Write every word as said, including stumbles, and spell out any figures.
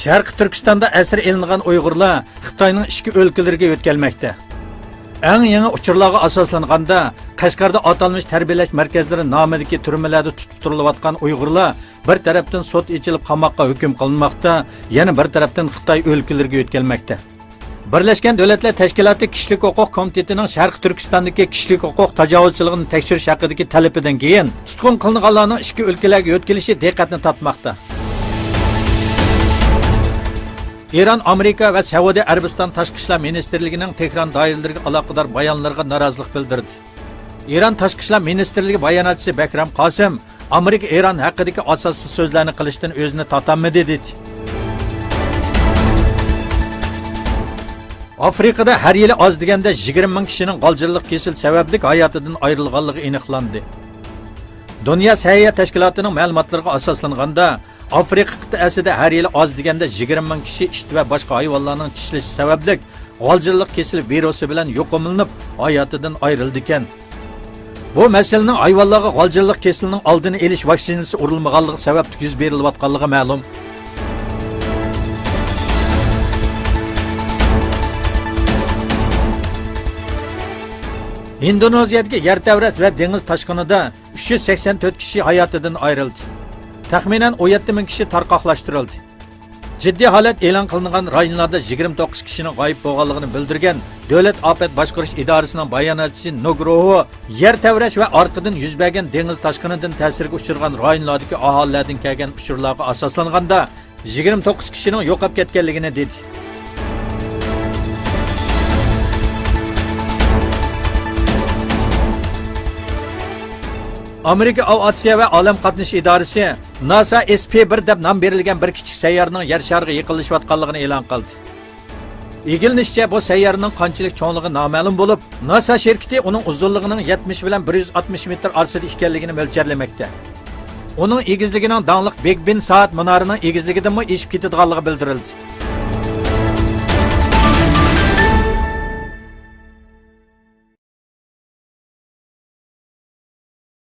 شەرقىي تۈركىستاندا ئەسىر ئېلىنغان ئۇيغۇرلار خىتاينىڭ ئىچكى ئۆلكىلىرىگە يۆتكەلمەكتە. ئەڭ يېڭى ئۇچۇرلارغا ئاساسلانغاندا، قەشقەردە ئاتالمىش تەربىيەلەش مەركەزلىرى نامىدىكى تۈرمىلەردە تۇتۇپ تۇرۇلۇۋاتقان ئۇيغۇرلار بىر تەرەپتىن سوت ئېچىلىپ قاماققا ھۆكۈم قىلىنماقتا، يەنە بىر تەرەپتىن خىتاي ئۆلكىلىرىگە يۆتكەلمەكتە. بىرلەشكەن دۆلەتلەر تەشكىلاتى كىشىلىك ھوقۇق كومىتېتىنىڭ شەرقىي تۈركىستاندىكى كىشىلىك ھوقۇق تاجاۋۇزچىلىقىنى تەكشۈرۈش ھەققىدىكى تەلىپىدىن كېيىن، تۇتقۇن قىلىنغانلارنىڭ ئىچكى ئۆلكىلەرگە يۆتكىلىشى دىققەتنى تارتماقتا. ئىران، ئامېرىكا ۋە سەئۇدى ئەرەبىستان تاشقى ئىشلار مىنىستىرلىكىنىڭ تېھران دائىرىلىرىگە ئالاقىدار بايانلىرىغا نارازىلىق بىلدۈردى. ئىران تاشقى ئىشلار مىنىستىرلىكى باياناتچىسى بەكرەم قاسىم، ئامېرىكا ئىران ھەققىدىكى ئاساسسىز سۆزلەرنى قىلىشتىن ئۆزىنى تارتالمىدى، دېدى. ئافرىقىدا ھەر يىلى ئاز دېگەندە يىگىرمە مىڭ كىشىنىڭ غالجىرلىق كېسىلى سەۋەبلىك ھاياتىدىن ئايرىلغانلىقى ئېنىقلاندى. دۇنيا سەھىيە تەشكىلاتىنىڭ مەلۇماتلىرىغا ئاساسلانغاندا، ئافرىقا قىتئەسىدە ھەر يىلى ئاز دېگەندە يىگىرمە مىڭ كىشى ئىت ۋە باشقا ھايۋانلارنىڭ چىشلىشى سەۋەبلىك غالجىرلىق كېسىلى ۋىرۇسى بىلەن يۇقۇملىنىپ، ھاياتىدىن ئايرىلىدىكەن. بۇ مەسىلىنىڭ ھايۋانلارغا غالجىرلىق كېسىلىنىڭ ئالدىنى ئېلىش ۋاكسىنىسى ئۇرۇلمىغانلىقى سەۋەبلىك يۈز بېرىلىۋاتقانلىقى مەلۇم. ئىندونېزىيەدىكى يەر تەۋرەش ۋە دېڭىز تاشقىنىدا ئۈچ يۈز سەكسەن تۆت كىشى ھاياتىدىن ئايرىلدى. تەخمىنەن ئون يەتتە مىڭ كىشى تارقاقلاشتۇرۇلدى. جىددىي ھالەت ئېلان قىلىنغان رايونلاردا يىگىرمە توققۇز كىشىنىڭ غايىب بولغانلىقىنى بىلدۈرگەن دۆلەت ئاپەت باشقۇرۇش ئىدارىسىنىڭ باياناتچىسى نۇگروھو يەر تەۋرەش ۋە ئارقىدىن يۈز بەرگەن دېڭىز تاشقىنىدىن تەسىرگە ئۇچرىغان رايونلاردىكى ئاھالىلەردىن كەلگەن ئۇچۇرلارغا ئاساسلانغاندا، يىگىرمە توققۇز كىشىنىڭ يوقاپ كەتكەنلىكىنى دېدى. ئامېرىكا ئاۋىئاتسىيە ۋە ئالەم قاتنىشى ئىدارىسى ناسا ئېس پى بىر دەپ نام بېرىلگەن بىر كىچىك سەييارىنىڭ يەر شارىغا يېقىنلىشىۋاتقانلىقىنى ئېلان قىلدى. ئىگىلىنىشىچە، بۇ سەييارىنىڭ قانچىلىك چوڭلۇقى نامەلۇم بولۇپ، ناسا شىركىتى ئۇنىڭ ئۇزۇنلۇقىنىڭ يەتمىش بىلەن بىر يۈز ئاتمىش مېتىر ئارىسىدا ئىكەنلىكىنى مۆلچەرلىمەكتە. ئۇنىڭ ئېگىزلىكىنىڭ داڭلىق بىگ بېن سائەت مۇنارىنىڭ ئېگىزلىكىدىنمۇ ئېشىپ كېتىدىغانلىقى بىلدۈرۈلدى.